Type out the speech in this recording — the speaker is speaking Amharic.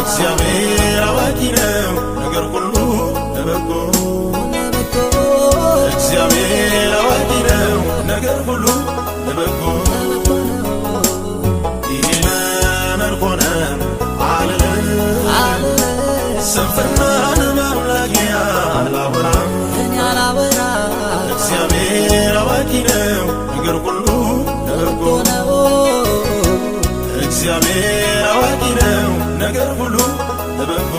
እግዚአብሔር አዋቂ ነው፣ ነገር ሁሉ ለበጎ። እግዚአብሔር አዋቂ ነው፣ ነገር ሁሉ ለበጎ። ይሄ ለምን ሆነ አልልም፣ ስንፍናን በአምላኬ አላወራም። እግዚአብሔር አዋቂ ነው፣ ነገር ሁሉ ለበጎ። እግዚአብሔር አዋቂ ነው፣ ነገር ሁሉ ለበጎ።